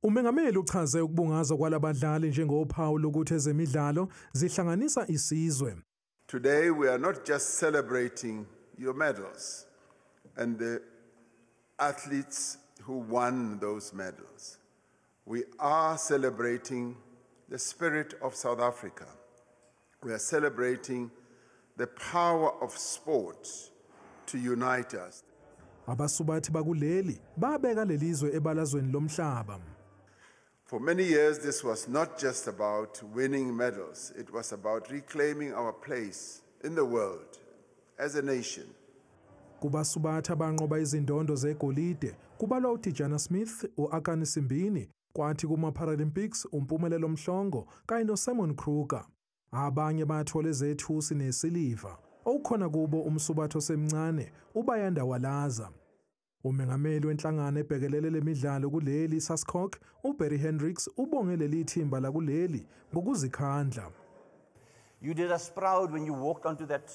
Umengameli uchaze ukubungazwa kwalabadlali njengophawu lokuthi ezemidlalo zihlanganisa isizwe. Today we are not just celebrating your medals and the athletes who won those medals. We are celebrating the spirit of South Africa. We are celebrating the power of sport to unite us. Abasubathi bakuleli babeka lelizwe ebalazweni lomhlaba. For many years, this was not just about winning medals. It was about reclaiming our place in the world as a nation. Kubasubathi abanqoba izindondo zegolide kubalwa uTijana Smith, uAkani Simbini, kwathi kuma-Paralympics uMpumelelo Mhlongo kanye noSimon Kruger. Abanye bathole zethusi nesiliva, okukhona kubo umsubathi osemncane uBayanda Walaza. Umengameli wenhlangano ebhekelele lemidlalo kuleli, SASCOC, uBarry Hendricks, ubonge leli thimba lakuleli ngokuzikhandla. You did us proud when you walked onto that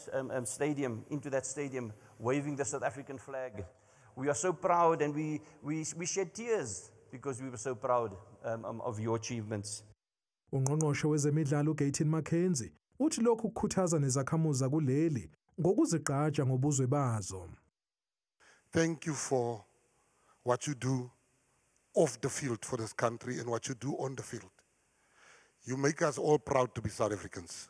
stadium, into that stadium, waving the South African flag. We are so proud, and we shed tears because we were so proud of your achievements. Ungqongqoshe wezemidlalo uGayton McKenzie uthi lokhu kukhuthaza nezakhamuzi kuleli ngokuzigqaja ngobuzwe bazo. Thank you for what you do off the field for this country and what you do on the field. You make us all proud to be South Africans.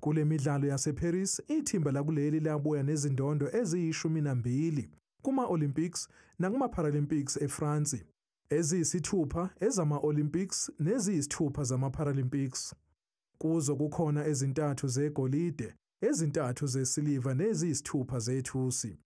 Kule midlalo yaseParis, ithimba lakuleli labuya nezindondo eziyi-12 kuma-Olympics nakuma-Paralympics eFrance, eziyisithupha ezama-Olympics neziyisithupha zama-Paralympics. Kuzo kukhona ezintathu zegolide, ezintathu zesiliva neziyisithupha zethusi.